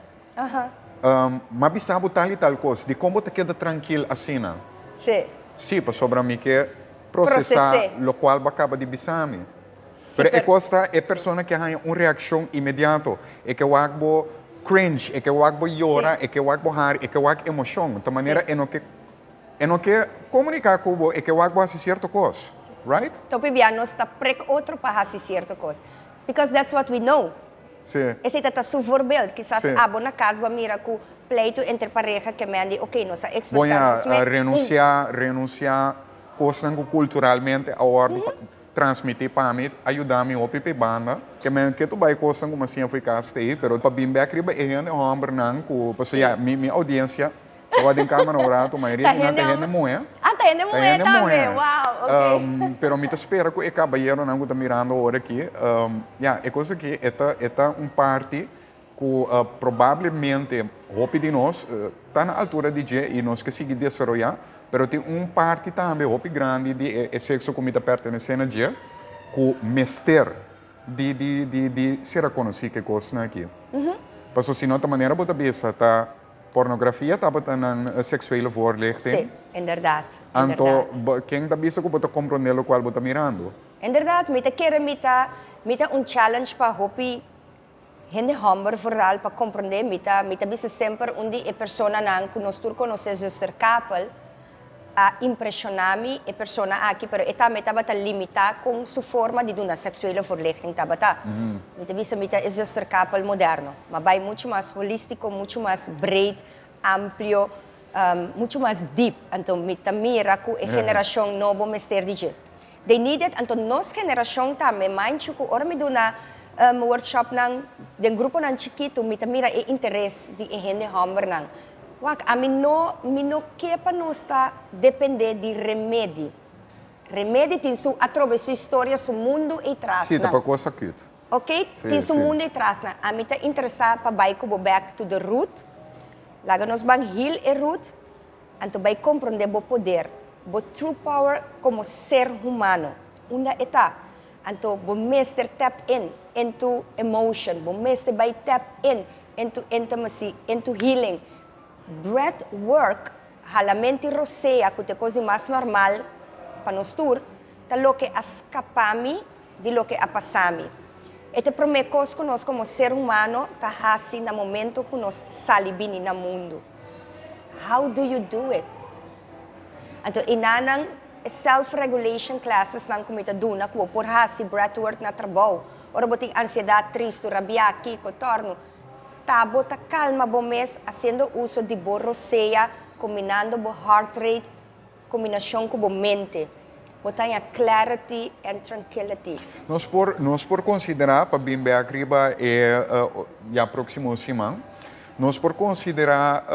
M'a bisa bo tal i tal kos, dikon bo ta keda trankil asina? Sí. Sí, pasobra mi ke prosesá Proses'é. lokual bo a kaba di bisa mi. Sí, Pero e per. kos ta, e persona ke haña un reakshon inmediato, e ke wak bo cringe, e ke wak bo yora, Sí. e ke wak bo hari, e ke wak emoshon. Ta manera Sí. e no ke e no ke komuniká ku bo, e ke wak bo hasi sierto kos. Right? Topi bia nos ta prek otro pa hasi sierto kos. Because that's what we know. Sí. Esei ta ta su voorbeeld. Kisas Sí. abo na kas bo a mira ku pleitu entre pareha ke men di oké nos a ekspresá Bo ya nos me un. renunsiá, renunsiá kosnan ku kulturalmente a wòrdu transmití pa mi, a yuda mi hopi p'e banda. Ke men ke tur bai kosnan ku mi a siña for e kas t'ei, pero pa bin bèk riba e hende hòmbernan ku, pasobra ya mi mi oudiensia Tabata den camera un rato, mayoria Ta di nan hende ta hende homber? muhe. Ah, ta hende Ta muhe hende tambe. muhe. Wow, ok. Pero mi ta spera cu e caballeronan cu ta mirando ora aki, ya, e cos aki e ta, e ta un parti cu probablemente hopi di nos ta na altura di dje y nos ke sigui desaroya, pero tin un parti tambe hopi grandi di e sexo cu mi ta pertenece na dje cu mester di, di, di, di ser reconoci cu e cosnan aki. Pasobra si no ta manera bo ta bisa ta. Pornografia tabata nan seksuele voorlichting. Sí, inderdaad, Anto, inderdaad. bo, ken ta bisa ku bo ta komprondé lokual bo ta mirando? Inderdaad, mi ta kere mi ta, mi ta un challenge pa hopi hende hòmber vooral pa komprondé. Mi ta, mi ta bisa semper un di e personanan ku nos tur konosé, Zuster Kapel, a impreshoná mi e persona aki, pero e tambe tabata limitá kon su forma di duna seksuele voorlichting tabata. Mi ta bisa mi ta e Zuster Kapel moderno, ma bai muchu mas holístiko, muchu mas breed, amplio, muchu mas diep. Anto mi ta mira ku e generashon nobo mester di dje. They need it, anto nos generashon tambe, manchu ku ora mi duna workshopnan den gruponan chikitu mi ta mira e interes di e hende hòmbernan. Wak, ami no, mi no ke pa nos ta dependé di remedi. Remedi tin su, atrobe su historia, su mundu ei tras Sí, ta nan. pa kos akut. Ok, tin su mundo atras nan. Ami ta interesa pa bai ku bo back to the root. Laga nos ban heal e root, anto bai komprondé bo poder, bo true power komo ser humano. Unda e ta? Anto bo mester tap in into emotion, bo mester bai tap in into intimacy, into healing. Breath work, halamenti rosea ku ta e kos di mas normal pa nos tur, ta loke a skapa mi di loke a pasa mi. E ta e promé kos ku nos komo ser humano ta hasi na momento ku nos sali bini na mundu. How do you do it? Anto enanan e self regulation classes nan ku mi ta duna ku bo por hasi breathwork na trabou. Ora bo tin ansiedat, tristu, rabiá, kiko, tòrnu, ta bo ta kalma bo mes hasiendo uso di bo rosea, kombinando bo heart rate, kombinashon ku bo mente. Bo ta haña clarity and tranquility. Nos por nos por konsiderá, pa bin bèk riba e ya próksimo siman, nos por konsiderá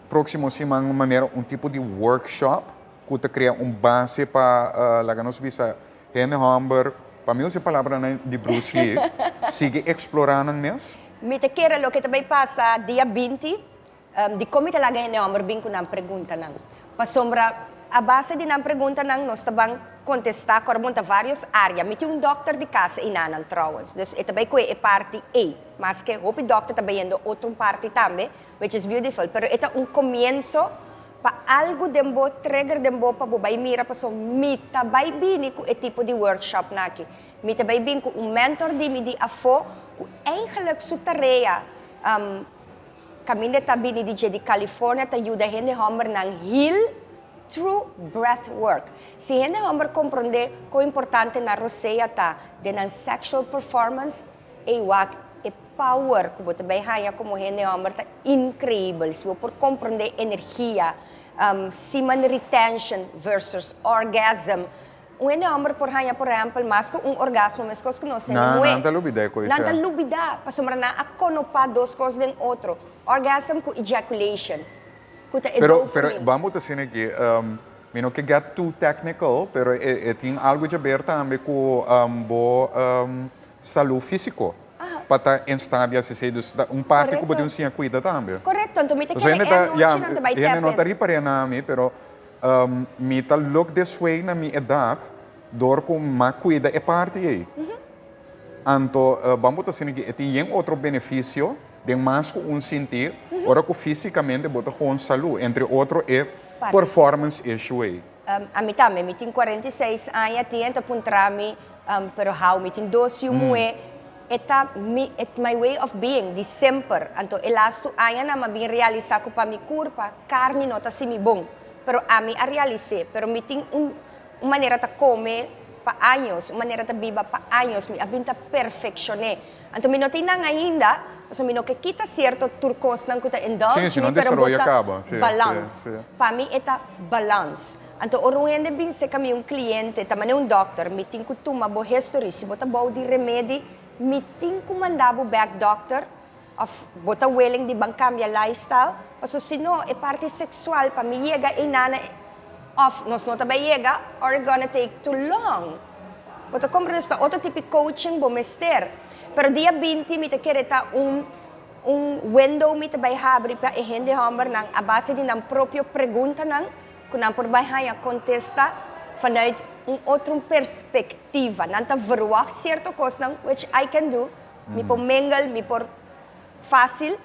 próksimo siman manera un tipo di workshop ku ta krea un base pa laga nos bisa hende hòmber, pa mi usa e palabranan di Bruce Lee, sigui eksplorá nan mes. Mi ta kere loke ta bai pasa dia 20. Dikon mi ta laga hende hòmber bin ku nan preguntanan? Pasobra a base di nan preguntanan nos ta ban kontestá ku ora bon ta vários área. Mi tin un dòkter di kas einanan trouwens, dus e ta bai kohe e parti ei. Maske hopi dòkter ta bayendo otro un parti tambe, which is beautiful, pero e ta un komienso pa algu den bo trigger den bo pa bo bai mira pasobra mi ta bai bini ku e tipo di workshopnan aki. Mi ta bai bin ku un mentor di mi di afó ku eigenlijk su tarea Caminda ta bini di dje di California ta yuda hende hombernan heal through breath work. Si hende homber comprende con importante nan rosea ta den nan sexual performance, ey wak e power cu bo ta bay haya como hende homber ta increibel. Si bo por comprende energia, semen retention versus orgasm, Un hende hòmber por haña, por ehèmpel, mas ku un orgasmo meskos ku nos hende muhé. Nan ta lubidá e kos Nan ta lubidá, pasobra nan a konopá dos kos den otro, orgasm ku ejaculation, ku ta e Pero, pero dopamine. ban bo ta asina aki, mi no ke get too technical, pero e e tin algu djaber tambe ku bo salú físiko pa ta en staat di hasi esei, dus ta un parti ku bo tin un siña kuida tambe. Korekto, anto mi ta kere e anochi nan ta bai Hende no ta ripar'é na mi, pero Mi ta look this way na mi edad door cu m'a cuida e parti ey. Anto ban bo ta asina ki e tin yen otro beneficio den mas cu un sinti ora cu fisicamente bo ta gewoon salu, entre otro e performance issue ey. Ami tambe, mi tin 46 aña, tin hende ta puntra mi, pero how mi tin dos yu muhe, e ta mi, it's my way of being di semper. Anto e lastu añanan m'a bin realisa cu pa mi curpa, Carni no ta simi bon, pero ami a realis'é. Pero mi tin un un manera ta come pa años, un manera ta biba pa años, mi a bin ta perfeccion'é. Anto mi no tin nan ainda, pasobra mi no ke kita cierto tur cosnan cu ta indulge Sí, si mi, no pero bo desaroya ta caba. Sí, sí, balans. sí. Pa mi e ta balans. Anto ora un hende bin seca mi un cliente, ta manera un dokter, mi tin cu tuma bo history, si bo ta bou di remedi, mi tin cu manda bo bek dokter, Of bo ta willing di ban cambia lifestyle? Paso si no, e parti sexual pa mi yega einana of nos no ta bay yega or it gonna take too long. Bo ta comprende? So ta otro tipo coaching bo mester. Pero dia 20 mi ta kere ta un un window mi ta bay habri pa e hende hombernan a base di nan propio preguntanan cu nan por bay haya contesta vanuit un otro perspectiva. Nan ta verwacht cierto cosnan which I can do. Mi por mengel, mi por fácil,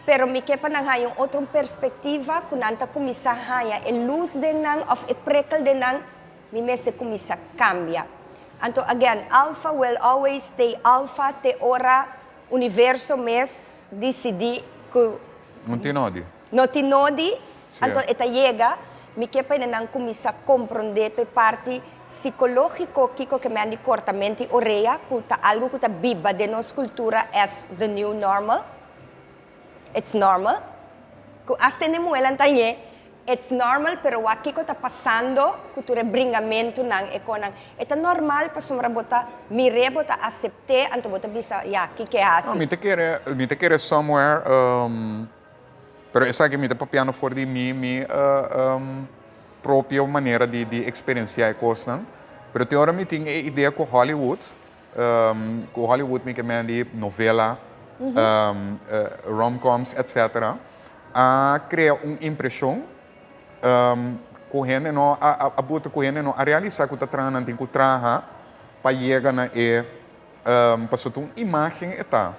pero mi ke pa nan haña un otro perspectiva ku nan ta kuminsá haña e lus den nan òf e prikkel den nan, mi mester kuminsá kambia. Anto again, alpha will always stay alpha te ora universo mes disidí ku. No tin nodi. No tin nodi, anto e ta yega, mi ke pa nan kuminsá komprondé pa e parti sikológiko kiko ke men di kortamenti orea, ku ta algu ku ta biba den nos kultura as the new normal, it's normal, ku asta hende muhénan ta ñe, it's normal, pero wak kiko ta pasando ku tur e bringamentunan, e konan, e ta normal pasobra bo ta mir'é, bo ta asept'é, anto bo ta bisa, ya, kiko e hasi? No, mi ta kere, mi ta kere somewhere. Pero esaki mi ta papiando for di mi mi propio manera di di experiencia e cosnan. Pero tin ora mi tin e idea cu Hollywood. Ku Hollywood mi ke men di novela, romcoms etc. A krea un impreshon ku hende no a buta ku hende no a realisá ku ta traha nan tin ku traha pa yega na e pasobra ta un imágen e ta.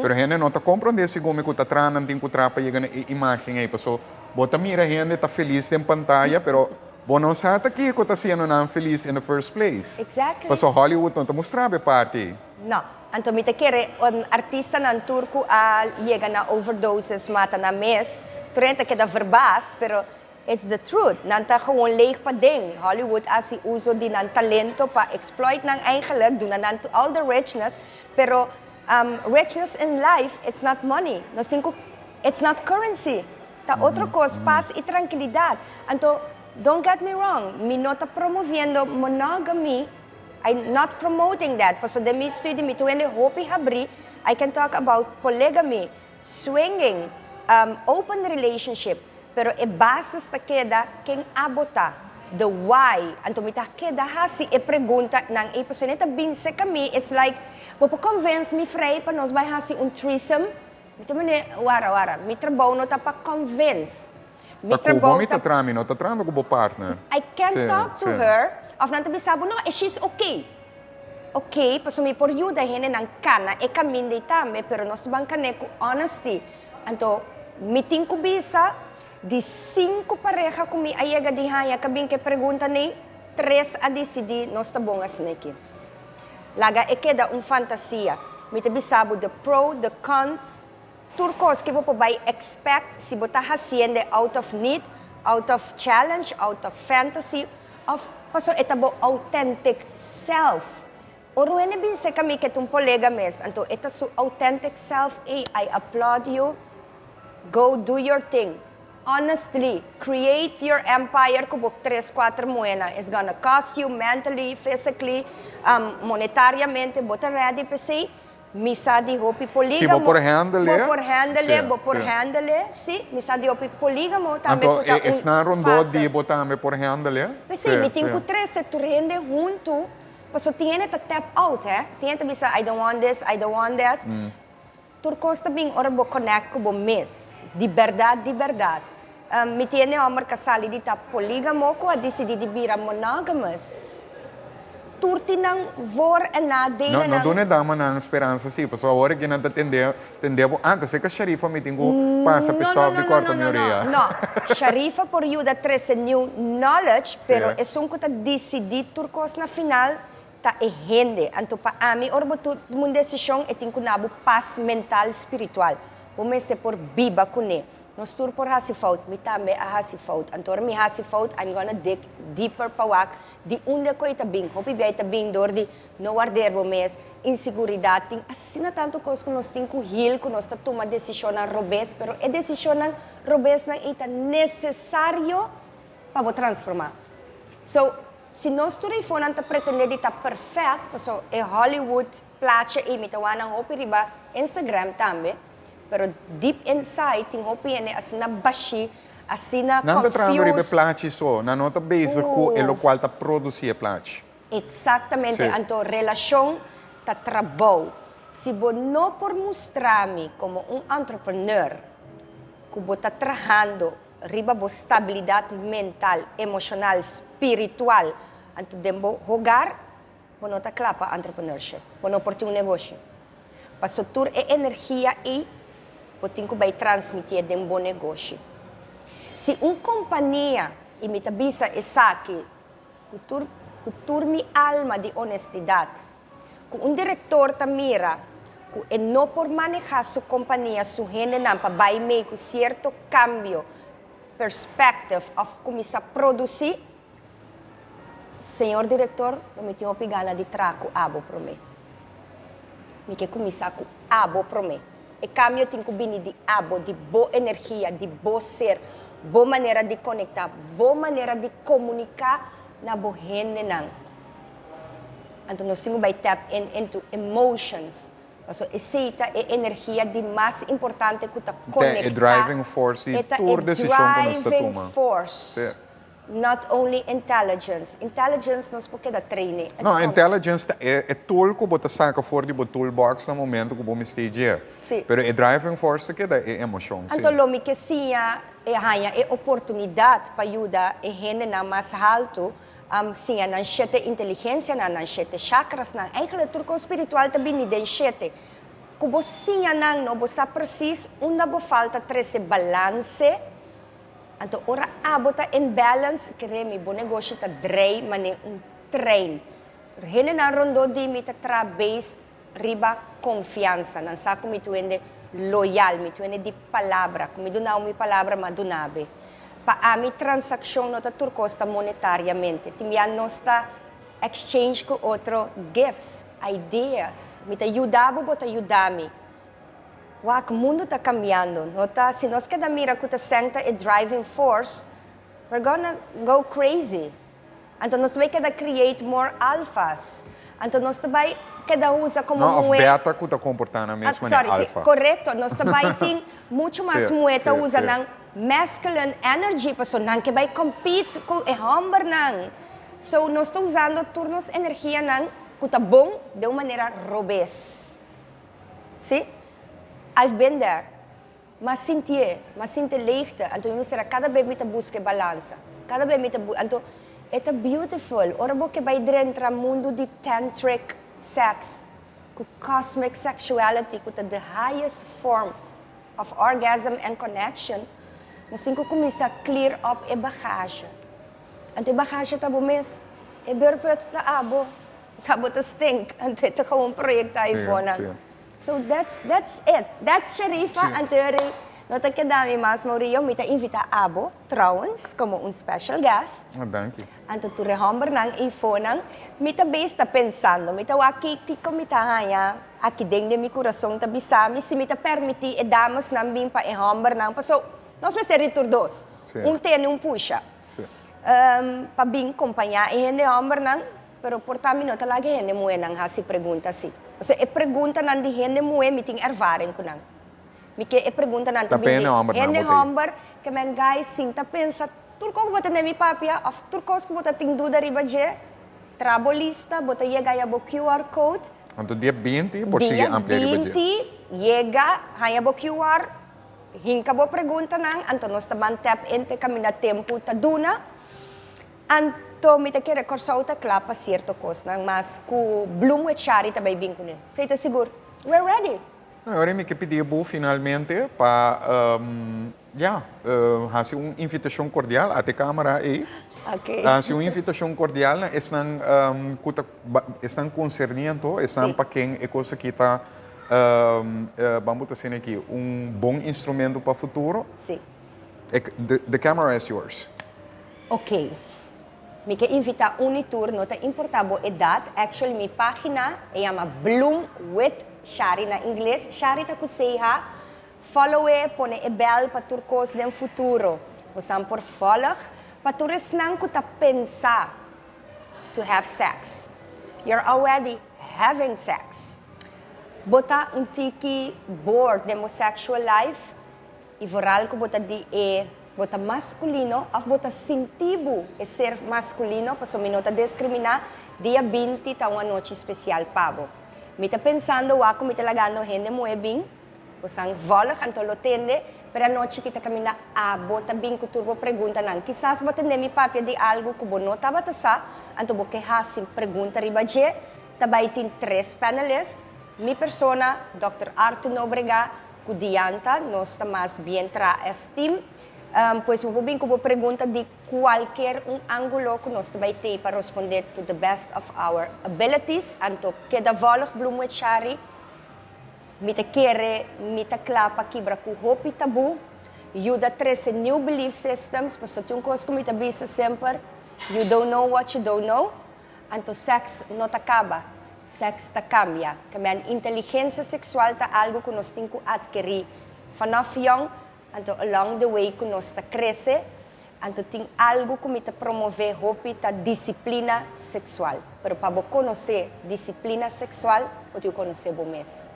Pero hende no ta komprondé segun mi ku ta traha nan tin ku traha pa yega na e imágen ei pasobra bo ta mira hende ta felis den pantaya pero Bo no sa ta kiko ta haciendo nan feliz in the first place. Exactly. Paso Hollywood no ta mustra bo e parti ei. No. Anto mi ta kere artistanan tur cu a yega na overdoses mata nan mes. Tur hende ta keda verbaasd, pero it's the truth. Nan ta gewoon leeg paden. Hollywood a haci uso di nan talento pa exploit nan eigenlijk, duna nan all the richness, pero richness in life it's not money. Nos tin cu, it's not currency. Ta otro kos, pas i trankilidat. Anto, don't get me wrong, mi no ta promoviendo monogamy, I not promoting that, paso den mi studio mi tur hende hopi habrí, I can talk about polygamy, swinging, open relationship, pero e basis ta keda ken abo ta, the why. Anto mi ta keda hasi e preguntanan ei, pasobra e ta bin serka mi, it's like, bo por convince mi frei pa nos bai hasi un threesome? Mi ta mane, wara, wara, mi trabou no ta pa convince. Mi Ta ku bo mi ta traha, mi no ta trahando ku bo partner. I can't talk to her, of nan ta bisa bo, no, she's okay. Okay, pasobra mi por yuda hendenan kana e kaminda ei tambe, pero nos ta ban kan'é ku honesty. Anto, mi tin ku bisa, di sinku pareha ku mi a yega di haña ka bin ku e pregunta nei, tres a disidí nos ta bon asina aki. Laga e keda un fantasia. Mi ta bisa bo the pro, the cons, tur kos ke bo por bai expect si bo ta hasiende out of need, out of challenge, out of fantasy, of paso e ta bo authentic self. Ora un hende bin seka mi ke ta un polega mes, anto e ta su authentic self, ey, I applaud you, go do your thing. Honestly, create your empire ku bo tres kuater muena. It's gonna cost you mentally, physically, monetariamente. Bo ta ready p'esei? Mi sa di hopi Si bo polígamo. por handle Bo por handle, Sí, bo por sí. handle, sí. Mi sa di hopi polígamo tambe Anto ku ta e un esnan rondó fase. di bo tambe por handle? P'esei Sí, mi tin sí. ku trese tur hende huntu, pasobra tin hende ta tap out, hè. Tin hende ta bisa I don't want this, I don't want that. Tur kos ta bin ora bo connect ku bo mes, di berdad di berdad. Mi tiene homber ka sali di ta poligamo ku a disidi di bira monogamous. Tur tin nan voor en No, no nadelennan. duna e damanan speransa si, pasobra awor aki nan ta tende tende bo antes e ka Sharifa mi tin ku pasa No, no, p'e stop no, di no, kòrta no, mi no, no, orea. no. Sharifa por yuda trese new knowledge, pero Sí. esun ku ta disidi tur kos na final Ta e hende. Anto pa ami ora bo tuma un desishon e tin ku na bo pas mental spiritual. Bo mester por biba kuné. Nos tur por hasi fout. Mi tambe a hasi fout. Anto ora mi hasi fout I'm gonna dig deeper pa wak di unda ku e ta bin. Hopi bia e ta bin dor di no warder bo mes, inseguridat. Tin asina tantu kos ku nos tin ku heal ku nos ta tuma desishonnan robes pero e desishonnan robesnan ei ta nesesario pa bo transforma. So, Si nos tur eifonan ta pretende di ta perfect, paso e Hollywood plaatje ei mi ta wak nan hopi riba Instagram tambe, pero deep inside tin hopi hende asina bashi, asina Nan ta trahando riba e confused. plachi so, nan no ta bezig ku e Uf. lokual ta produsi e plachi. Exactamente, Sí. anto relashon ta trabou. Si bo no por mustra mi komo un entrepreneur ku bo ta trahando riba bo stabilidat mental, emoshonal, spiritual, anto den bo hogar bo no ta kla pa entrepreneurship, bo no por tin un negoshi. Paso tur e energia ei bo tin ku bai transmitié den bo negoshi. Si un kompania, i mi ta bisa esaki ku tur ku tur mi alma di honestidat, Ku un direktor ta mira ku e no por manehá su kompania, su hendenan pa bai mei ku sierto kambio, perspective òf kuminsá produsí, Señor direktor, lo mi tin hopi gana di traha ku abo promé. Mi ke kuminsá ku abo promé. E kambio tin ku bini di abo, di bo energia, di bo ser, bo manera di konektá, bo manera di komuniká na bo hendenan. Anto nos tin ku bai tap in into emotions. Pasobra esei ta e energia di mas importante ku ta Ta e konektá. driving force di E ta tur e desishon ku nos ta driving tuma. force. Sí. Not only intelligence. Intelligence nos por keda traine. No, intelligence ta e e tool ku bo ta saka for di bo toolbox na momento ku bo mester dje. Si. Pero e driving force ta keda e emoshon, si. Anto lo mi ke siña e haña e oportunidat pa yuda e hendenan mas haltu siña nan shete inteligensianan, nan shete chakrasnan. Eigenlijk tur kos spiritual ta bini den shete. Ku bo siña nan no bo sa presis unda bo falta trese balanse. Anto ora abo ta in balance, kere mi bo negoshi ta drei mane un trein. Hendenan rondó di mi ta traha based riba konfiansa. Nan sa ku mi ta hende loyal, mi ta hende di palabra. Ku mi duna mi palabra, m'a duna be. Pa ami transakshon no ta tur kos ta monetariamente. Tin bia nos ta exchange ku otro gifts, ideas. Mi ta yuda bo, bo ta yuda mi. Wak, mundu ta kambiando. No ta, si nos keda mira ku ta sèn ta e driving force, we're gonna go crazy. Anto nos ta bai keda create more alphas. Anto nos ta bai keda usa komo No, of muhé. beta ku ta komportá nan mes manera Sorry, si, alpha. korekto. Nos ta bai tin muchu mas Sí, muhé ta sí, usa sí. nan masculine energy pasobra nan ke bai compete ku e hòmbernan. So nos ta usando tur nos energianan ku ta bon den un manera robes. Sí, I've been there. M'a sintié, m'a sinti leegte, anto mi mester a kada bes mi ta buska e balansa. Kada bes mi ta bu, anto e ta beautiful ora bo ke bai drentra mundu di tantric sex ku cosmic sexuality ku ta the highest form of orgasm and connection, nos tin ku kuminsá clear up e bagage. Anto e bagage ta bo mes, e beurput ta abo. Ta bo ta stink, anto e ta gewoon proyecta e fonan. So that's that's it. That's Sharifa, anto e rei no ta keda mi mas Maurillo, mi ta invita abo trouwens como un special guest. Ah, danki. Anto tur e hombernan ei fonan, mi ta bes ta pensando, mi ta wak kiko mi ta haña aki den den mi curason ta bisa mi si mi ta permiti e damesnan bin pa e hombernan, paso nos mester di tur dos, un tene un pusha. Pa bin kompañá e hende hòmbernan, pero por ta mi no ta laga e hende muhénan hasi pregunta así. Pasobra e preguntanan di hende muhé mi tin ervaring ku nan. Mi ke e preguntanan ta bin di hende hòmber ke men guy sin ta pensa tur kos ku bo ta tende mi papia òf tur kos ku bo ta tin duda riba dje, tra bo lista, bo ta yega haña bo QR code. Anto dia binti por sigui amplia riba dje. Dia binti yega haña bo QR. Hinka bo preguntanan, anto nos ta ban tap in te kaminda tempu ta duna. Anto mi ta kere Kòrsou ta kla pa sierto kosnan, mas ku Bloem with Shari ta bai bin kuné. Esei ta sigur. We're ready! No, e ora mi ke pidi bo finalmente pa, ya, hasi un invitashon kordial, ate kamera ei. Ok. Hasi un invitashon kordial na esnan ku ta, esnan konserní anto, esnan pa ken e kos aki ta Ban bo ta asina aki, un bon instrumento pa futuro. Sí. The camera is yours. Ok. Mi ke invita un i tur, no ta importa bo edad. Actually mi pagina e yama Bloom with Shari na ingles. Shari ta ku CH. Follow e, pone e bel pa tur kos den futuro. Bosan por volg. Pa tur esnan ku ta pensa to have sex. You're already having sex. Bo ta un tiki bored den bo sexual life y vooral cu bo ta di e bo ta masculino of bo ta sinti bo e ser masculino pasobra mi no ta discrimina, dia binti ta un anochi special pa bo. Mi ta pensando wak cu mi ta lagando hende muhe bin, bo san volg anto lo tende, pero e anochi ki ta caminda abo ta bin cu tur bo preguntanan. Kisas bo tende mi papia di algo cu bo no tabata sa anto bo ke haci pregunta riba dje. Ta bai tin tres panelist, mi persona, Dòkter Arthur Nobrega ku Dianta, nos ta mas bien tra es team. Pues bo por bin ku bo pregunta di kualker un angulo ku nos ta bai tei pa rospondé to the best of our abilities. Anto keda vòlg Bloem with Shari. Mi ta kere mi ta kla pa kibra ku hopi tabú, yuda trese new belief systems, pasobra tin un kos ku mi ta bisa semper, you don't know what you don't know. Anto sèks no ta kaba, sèks ta kambia. Kemèn inteligensia seksual ta algu ku nos tin ku atkerí vanaf yòn, anto along the way ku nos ta krese. Anto tin algu ku mi ta promové hopi ta disiplina seksual. Pero pa bo konosé disiplina seksual, bo tin ku konosé bo mes.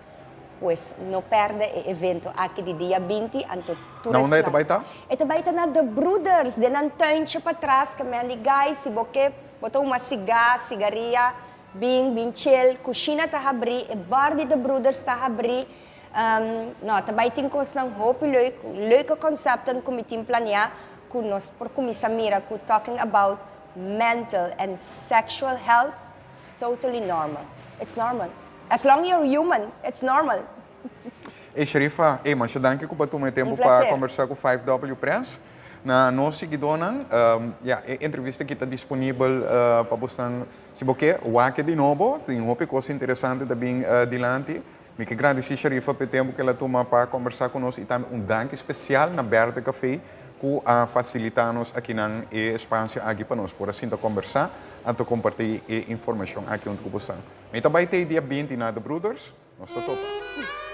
Pues no perde e evento aki di dia 20, anto tur Na unda e ta esnan. bai ta? E ta bai ta na The Broeders, den nan tuintje patras, ke men di guys, si bo ke bo ta huma sigá, sigaria, bin, bin chill, kushina ta habrí, e bar di The Broeders ta habrí. No, ta bai tin kosnan hopi leuk, leuke konsepten ku mi tin planeá ku nos por kuminsá mira ku talking about mental and sexual health is totally normal. It's normal. As long you're human, it's normal. Ey Sharifa, ey masha danki ku bo a tuma e tempu Un pa placer. kombersá ku 5W Press. Na nos siguidónan, ya, e entrevista aki ta disponibel pa bosnan, si bo ke, wak di nobo. Tin hopi kos interesante ta bin dilanti. Mi ke gradisí Sharifa pa e tempu ku el a tuma pa kombersá ku nos i tambe un danki spesial na Berde Café ku a fasilitá nos akinan e espasio aki pa nos por a sinta kombersá anto kompartí e informashon aki huntu ku bosan. Mi ta bai te e dia 20 na The Broeders. Nos ta topa.